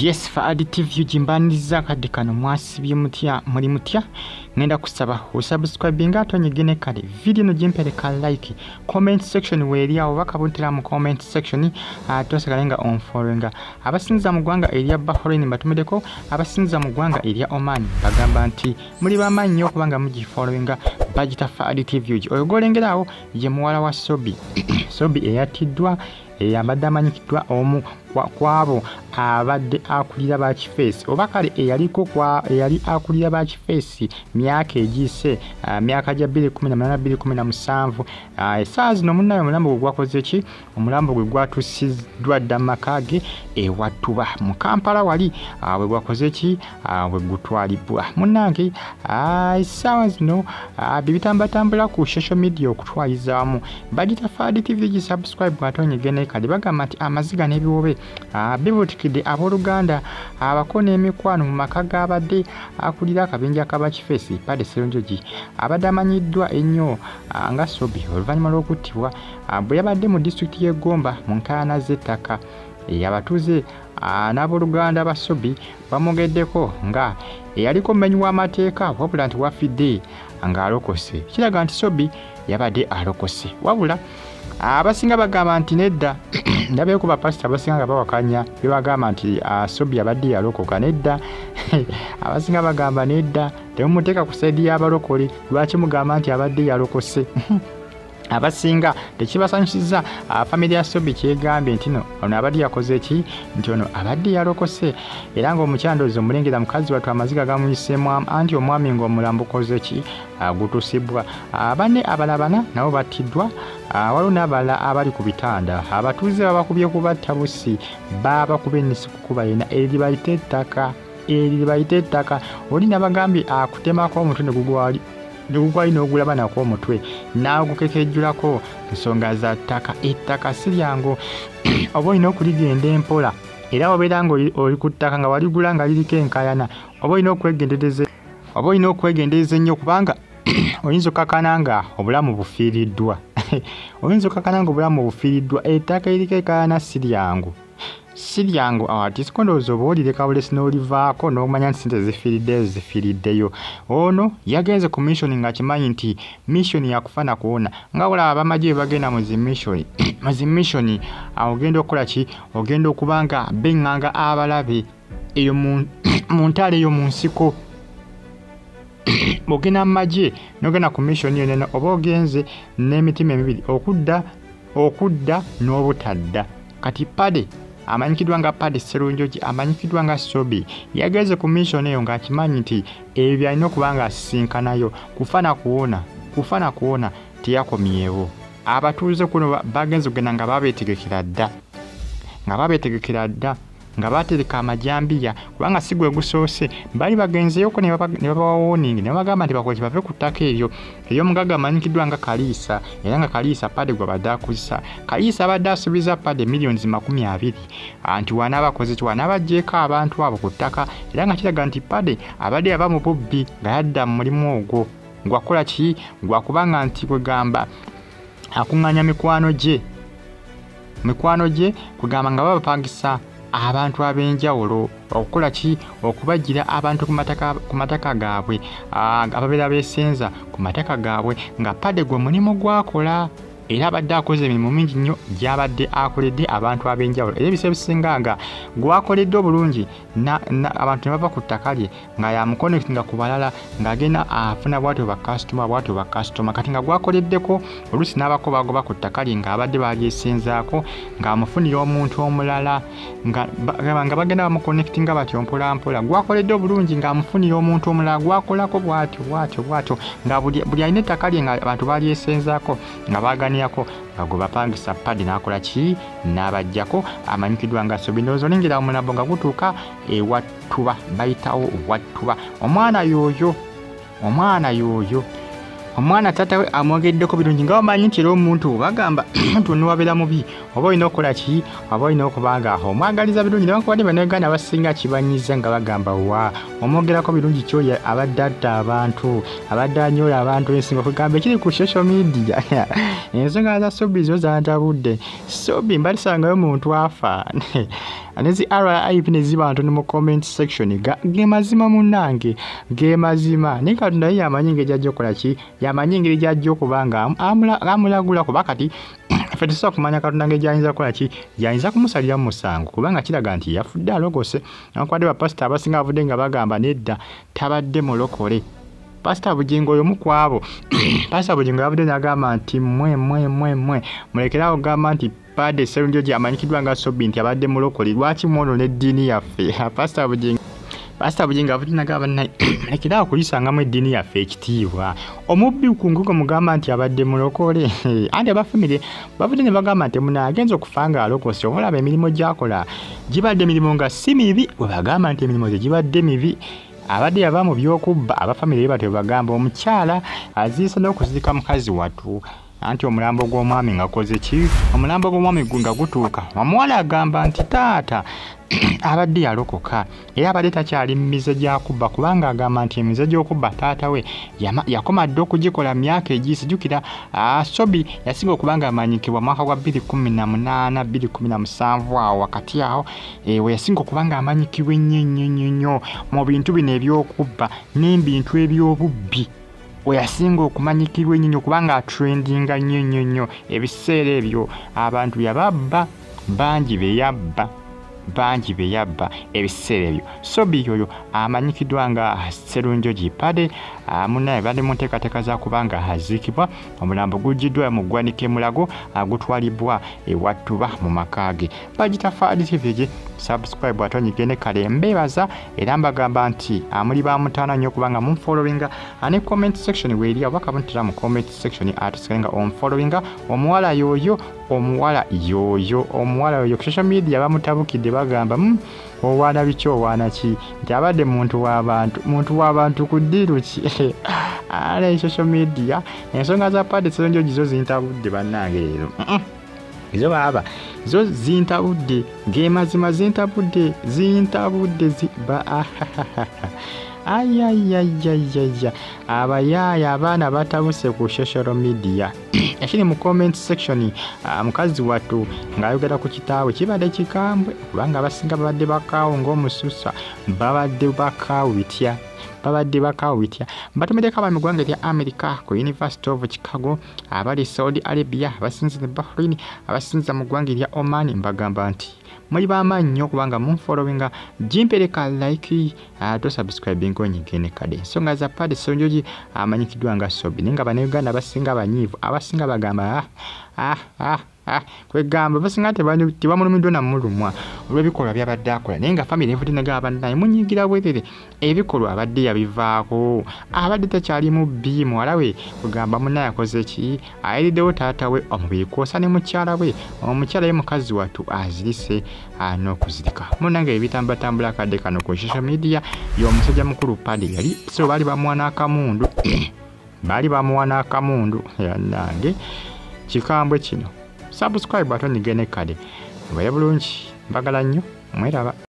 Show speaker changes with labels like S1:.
S1: Yes, Fuad TV jimbaniriza akadde kano mwasibye mutya muli mutya ngenda kusaba osubscribinga atonyegene kale video no jimpereka like comment section weri awo bakabuntira mu comment section atosigale nga on followinga abasinza mu gwanga erya Bahrain batumideko abasinza mu gwanga erya Oman bagamba nti muli bamanyi okubanga mugi followinga bagita Fuad TV oyo golengerawo ye muwala wa Sobi Sobi eyatiddwa eyabadde amanyikiddwa omu kwabo abadde akulira bakifeesi oba kale eyaliko eyali akulira bakifeesi myaka egiyise myaka gya 2018 2017 essaawa zino munnaye omulambo gwe gwakoze ki omulambo gwe gwatuusiddwa dda mu maka ge ewattuba mu Kampala wali bwe gwakoze ki bwe gutwalibwa munnange essaawa zino bibitambatambula ku social media okutwalizaamu bagita Fuad TV gisubscribe ate onyegene kale bagamba nti amaziga n'ebiwobe bibuutikidde abooluganda abako n'emikwano mu maka g'abadde akulira akabinja k'abakifeesi Paddy Sserunjogi abadde amanyiddwa ennyo nga Sobi oluvannyuma lw'okuttibwa bwe yabadde mu disitulikiti y'e Gomba mu nkaayana z'ettaka. Abatuuze n'abooluganda ba Sobi bamwogeddeko nga eyaliko omumenyi w'amateeka wabula nti wafidde ng'alokose. Kiraga nti Sobi yabadde alokose wabula abasinga bagamba nti nedda ndabeyo ku bapasita abasinga nga bawakanya bebagamba nti Sobi abadde yalokoka nedda abasinga bagamba nedda temumuteeka ku sayidi y'abalokole lwaki mugamba nti abadde yalokose abasinga tekibasanyusiza family ya Sobi kyegambye nti no ono abadde yakoze ki nti ono abadde yalokose era ng'omukyandozi omulengera mukazi wattu amaziga gamuyiseemu anti omwami ng'omulambo koze ki gutusibwa banne abalabana nabo battiddwa waliwo n'abalala abali ku bitanda abatuuze babakubye kubatta busi baabakubye ennisi kukuba yena eri bayite ettaka eri bayite ettaka oli nabagambye akutemako omutwe ne gugwali negugwali n'ogulaba nako omutwe n'agukekejjulako nsonga za ttaka ettaka si lyangu oba olina okuligenda empola era obeera ng'oli ku ttaka nga waligula nga liriko enkaayana oba olina okwegendereza ennyo kubanga oyinza okukakana nga obulamu bufiiriddwa oyinza okukakana nga obulamu bufiiriddwa ettaka eriko enkaayana si lyangu si lyangu ati sikondowooza oba olireka bulesi n'olivaako n'omanya nti ssente zifiiriddeyo zifiiriddeyo ono yagenze ku mission ng'akimanyi nti mission yakufa na kuwona nga olaba abamagye bwe bagenda mu zi mission ogenda okukola ki ogenda okuba nga beŋŋanga abalabe eyo mu ntalo eyo mu nsiko ogenda mu magye n'ogenda ku mission yonna oba ogenze n'emitima emibiri okudda n'obutadda kati Paddy amanyikiddwa nga Paddy Sserunjogi amanyikiddwa nga Sobi yagenze ku mission eyo ng'akimanyi nti ebyo byalina okuba nga asisinkanayo kufa na kuwona teyakomyewo abatuuze kuno bagenze okugenda nga babeetegekera dda nga batereka amajambiya kubanga si gwe gusoose bali bagenzeyoko ne babawa warning ne babagamba nti bakole bave ku ttaka eryo ery'omugagga amanyikiddwa nga Kaliisa era nga Kaliisa Paddy gwe abadde akuzisa Kaliisa abadde asuubiza Paddy millions 20 nti wanaaba akoze ki wanaaba aggyeeko abantu abo ku ttaka era nga kiraga nti Paddy abadde yava mu bubbi nga yadda mu mulimu ogwo gwakola ki gwakubanga nti kwegamba akuŋŋaanya mikwano gye kugamba nga babapangisa abantu ab'enjawulo okukola ki okubagira abantu ku mataka gaabwe ababeera beesenza ku mataka gaabwe nga Paddy gwe mulimu gwakola era abadde akoze emirimu mingi nnyo gy'abadde akoledde abantu ab'enjawulo era ebiseera ebisinga nga gwakoledde obulungi abantu ne bava ku ttaka lye nga yamuconnectinga ku balala ng'agenda afuna bw'atyo bakasitoma kati nga gwakoleddeko oluusi n'abako bagoba ku ttaka lye ng'abadde balyesenzaako ng'amufunira omuntu omulala nga bagenda bamuconnectinga batyo mpolampola gwakoledde obulungi ng'amufunira omuntu omulala gwakolako bw'atyo nga buli alina ettaka lye nga abantu balyesenzaako nga baganirako nga gwe bapangisa Paddy n'akola ki n'abajjako amanyikiddwa nga Sobi ndowooza olengera omulambo nga gutuuka ewattuba bayitawo wattuba omwana yooyo omwana taata we amwogeddeko birungi nga omanyi nti era omuntu bagamba omuntu newabeera mubi oba olina okukola ki oba olina okuba nga omwagaliza birungi newankubadde bannayuganda abasinga kibanyiza nga bagamba wa omwogerako birungi kyoyo abadde atta abantu abadde anyola abantu ensinga okugamba ekiri ku social media ensonga za Sobi zo zantabudde Sobi mbalisangayo muntu afa. Nezi RIP ne ziba ntono mu comment section. Ge mazima munnange, ge mazima. Naye Katonda ye yamanyi engeri gy'ajja okukola ki, yamanyi engeri gy'ajja okuba nga amulagula, kuba kati ffe tusobola kumanya Katonda ngeri gy'ayinza kukola ki, gy'ayinza kumusalira mu musango, kubanga kiraga nti yafudde alokose. Newankubadde bapasita abasinga bavudde nga bagamba nedda tabadde mulokole. Pasita Bugingo oyo omu ku abo. Pasita Bugingo yavudde n'agamba nti mmwe mmwe mmwe mmwe mulekeraawo okugamba nti Padre Sserunjogi amanyikiddwa nga Sobi nti abadde mulokole, lwaki mwonoona eddiini yaffe? Pasita Bugingo avudde n'agamba mulekeraawo okuyisangamu eddiini yaffe ekitiibwa. Omubbi ku nkoko mugamba nti abadde mulokole. Anti abafamire bavudde ne bagamba nti muno agenza okufa ng'alokose, oba olaba emirimu gy'akola gibadde emirimu nga si mibi, bwe bagamba nti emirimu gye gibadde mibi. Abadde yava mu by'okubba, abafamire batyo bagamba omukyala aziise n'okuziika mukazi wattu. Anti omulambo gw'omwami nga gukoze ki? Omulambo gw'omwami nga gutuuka, omuwala agamba nti taata abadde yalokoka era abadde takyali mu mize gy'akubba, kubanga agamba nti emize gy'okubba taata we yakoma dda okugikola myaka egiyise. Jjukira Sobi yasinga okuba nga amanyikibwa mwaka gwa 2018 2017 awo wakati awo we yasinga okuba nga amanyikibwa ennyo ennyo ennyo nnyo mu bintu bino eby'okubba n'ebintu eby'obubbi. We yasinga okumanyikibwa ennyo kubanga atrendinga nnyo nnyo nnyo ebiseera ebyo abantu yababba bangi be yabba bangi be yabba ebiseera ebyo. Sobi oyo amanyikiddwa nga Sserunjogi Padre munnaye bali mu nteekateeka za kubanga aziikibwa. Omulambo guggyiddwa mu ggwanika e Mulago gutwalibwa ewattuba mu maka ge. Bagita Fahad TV gye subscribe ate onyige kale. Mbeebaza era mbagamba nti amuli ba mutaana nnyo kubanga munfollowinga ne comment section weeri oba kabuntera mu comment section ate sigale nga onfollowinga. Omuwala yoyo omuwala yoyo omuwala yoyo ku social media bamutabukidde bagamba owaana biki owaana ki nti abadde muntu w'abantu ku ddiiru ki. Ale social media ensonga za Padre Sserunjogi zo zintabudde bannange leero. Zo baaba zo zintabudde ge mazima zintabudde ba ayayayayaya abayaaya abaana batabuse ku social media. Ekiri mu comment section mukazi wattu ng'ayogera ku kitaawe kibadde kikambwe kubanga abasinga babadde bakaawo ng'omususa babadde bakaawo bitya babadde bakaawo bitya. Mbatumiddeko abali mu ggwanga erya America ku University of Chicago, abali Saudi Arabia, abasinziza Bahrain, abasinziza mu ggwanga erya Oman, mbagamba nti muli b'amaanyi nnyo kubanga munfollowinga, gimpereka like ate subscribing onyige ne kade. Ensonga za Padre Sserunjogi amanyikiddwa nga Sobi, naye nga Bannayuganda abasinga abanyiivu, abasinga bagamba kwegamba basinga tebamulumiddwa namulumwa olw'ebikolwa by'abadde akola, naye nga famire evudde negamba bannaye munyiigira bwerere ebikolwa abadde yabivaako, abadde takyali mubbi. Muwala we kugamba munnaye akoze ki, ayiriddewo taata we omubiri kwosa ne mukyala we, omukyala ye mukazi wattu azirise n'okuzirika. Munnange ebitambatambula akadde kano ku social media y'omusajja mukulu Padre yali so baali bamuwa n'akamundu baali bamuwa n'akamundu yannange kikambwe kino. Subscribe ate onyige ne kade. Mubeere bulungi, mbagala nnyo, mweraba.